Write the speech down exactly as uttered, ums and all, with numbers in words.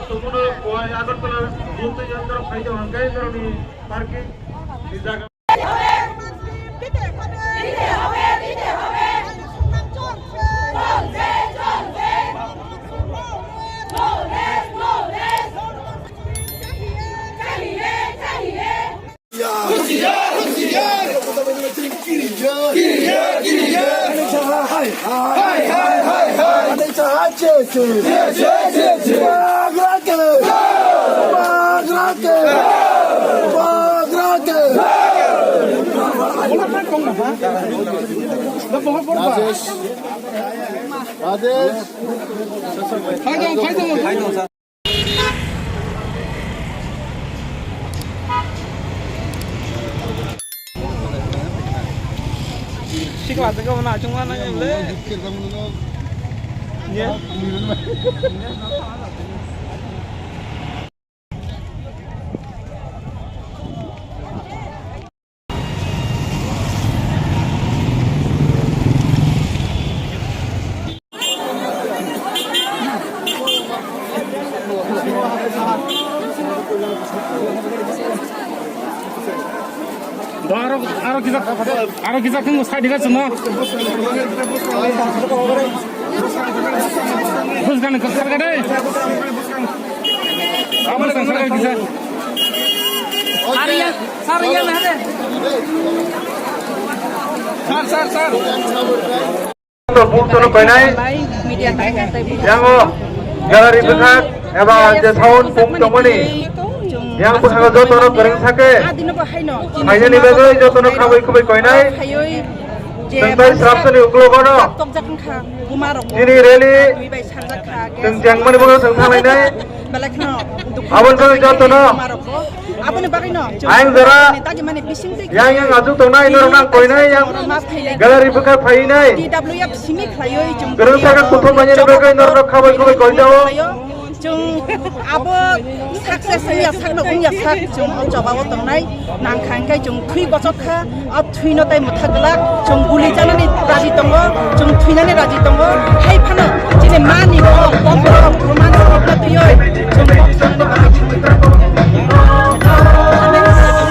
Tumuno Khowai Agartala Jyoti Yatra Phaijak hwnkhe norokni parking ni jaga. Rajesh. Rajesh. Sikla tengka mana acung mana yang le. Ye. Aro, aro kisa, aro kisa kung side ka chuma. Bus kan ka sar ka dai. Abo kan sar ka kisa. Sar, sar, sar. Bung tono koinai. Yang o gallery bwkhak eba je sound bung tongmani. Yang bwkhago jotono kwrwng sake. Phainani bagwi jotono khabai khubai koinai. Tengtai srapsani uklogono. Nini rally. Tengtengmani bagwi tengthanglainai. Aboni bagwi jotono. Aboni bagwino. Ayang jora. Yang yang ajuk tongnai norok nang koinai yang. Gallery bwkhak phainai. T W F simi khlaioi chwng. Kwrwng sakhe kuthum manya ni bagwi norok khabai khubai koinai. Chwng abo success wngya sakno wngya sak chwng o choba o tongnai. Nang kha hwnkhe chwng thwi bochok kha, o thwino tei mwthak glak, chwng guli chanani raji tongo, chwng thwinani raji tongo, hai phano chini mani kok, bokhorok, mani kok no twiwi, chwng kok chanani bagwi thangwi tongo.